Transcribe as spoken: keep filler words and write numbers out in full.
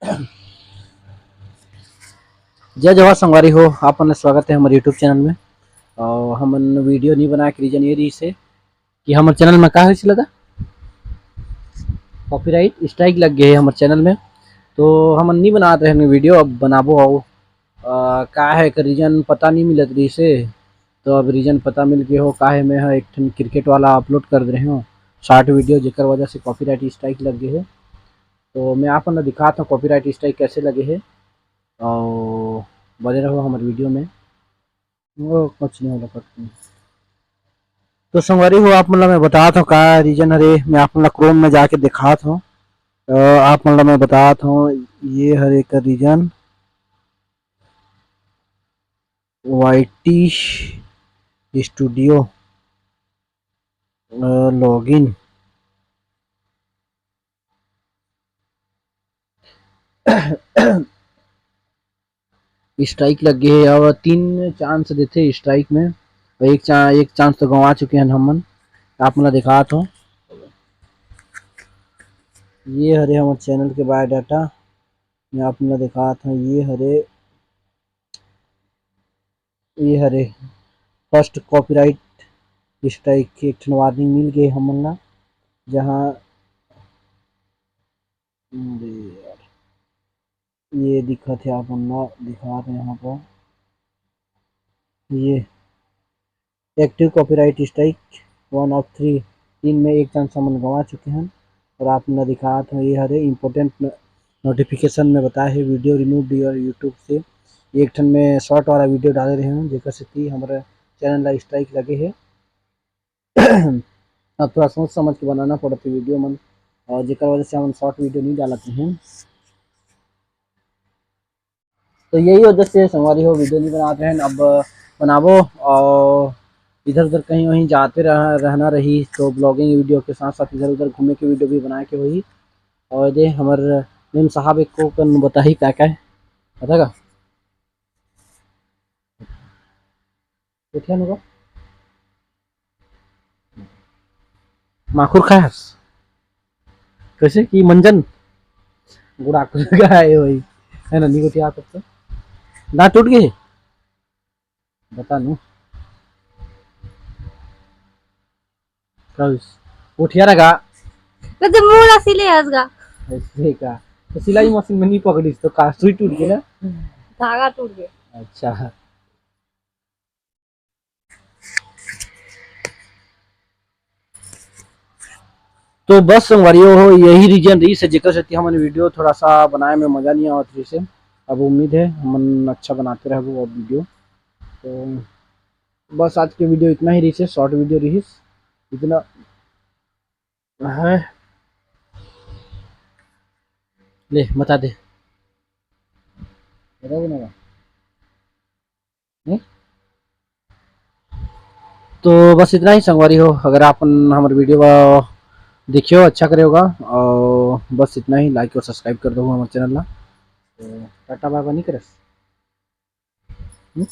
जय जोहार संगवारी हो, आप मन ला स्वागत है हमर YouTube चैनल में। और हमन वीडियो नहीं बनाए के रीजन ये रहिस हे कि हमर चैनल में का होइस लगा, कॉपीराइट स्ट्राइक लग गए हे हमर चैनल में, तो हमन नहीं बनात रहे वीडियो, अब बनाबो। और अ, का है कि रीजन पता नहीं मिलत रहिस हे, तो अब रीजन पता मिल गए हो। का है, मैं ह एक ठन क्रिकेट वाला अपलोड कर दे रहे हूँ शॉर्ट वीडियो, जेकर वजह से कॉपीराइट स्ट्राइक लग गए हे। तो मैं आप मन ला दिखात हूँ कॉपीराइट स्ट्राइक कैसे लगे हे, और बने रहो हमर वीडियो में। वो कुछ नहीं होला, कट नहीं। तो संगवारी हो, आप मन ला मैं बतात हूँ का रीजन हरे, मैं आप मन ला क्रोम में जाके दिखात हूँ। अ, आप मन ला मैं बतात हूँ, ये हरे का रीजन, वाई टी स्टूडियो, अ, लॉगिन। स्ट्राइक लग गए हे, अब तीन चांस देथे स्ट्राइक में, और एक चा-, एक चांस तो गंवा चुके हैं हमन। आप मन ला दिखात हूँ, ये हरे हमर चैनल के बायोडाटा, मैं आप मन ला दिखात हूँ, ये हरे, ये हरे फर्स्ट कॉपीराइट स्ट्राइक के एक ठन वार्निंग मिल गए हमन ला, जहाँ, अरे यार, ये दिखत है, आप मन ला दिखात हूँ यहाँ पर, ये active copyright strike one of three, तीन में एक चांस हमन गंवा चुके हैं। और आप मन ला दिखात हूँ, ये हरे इंपॉर्टेंट नोटिफिकेशन में बताए हे, video removed your YouTube से। एक ठन में शॉर्ट वाला वीडियो डाले रहे हूँ, जेकर सेती हमर चैनल ला स्ट्राइक लगे हे। अब थोड़ा सोच समझ के बनाना पड़त हे वीडियो मन, और जेकर वजह से हमन शॉर्ट वीडियो नहीं डालत हैं। तो यही वजह से संगवारी हो, वीडियो नहीं बनात रहेन, अब बनाबो। और इधर उधर कहीं वहीं जाते रह, रहना रही, तो ब्लॉगिंग वीडियो के साथ साथ इधर उधर घूमे के वीडियो भी बनाए के होही। और दे हमर मेम साहब एक को कन बताही का का है, पता का? उठिया नुका। माखुर खायस? कैसे कि मंजन? गुड़ाखुर का है वही, है ना? नहीं उठिया तब तो। दांत टूट गए? बता नू। का होइस? उठिया रहा का? तो जब मुंह ला सिले हस गा। ऐसे का? तो सिलाई मशीन में नहीं पकड़िस तो का सुई टूट गई ना? धागा टूट गया। अच्छा। तो बस संगवारी हो, यही रीजन रहिस हे, जेकर सेती हमन वीडियो थोड़ा सा बनाए में मजा नहीं आवत रहिस हे। अब उम्मीद है हमन अच्छा बनाते रहबो अब वीडियो। तो बस आज के वीडियो इतना ही रहिस हे, शॉर्ट वीडियो रहिस, इतना है। ले बता दे, बता दे ना। हम्म? तो बस इतना ही संगवारी हो, अगर आप हमर वीडियो ला देखियो, अच्छा करे होगा, और बस इतना ही, लाइक और सब्सक्राइब कर दो हमारे चैनल ला। तो टाटा बाय बाय नहीं करस? हम्म?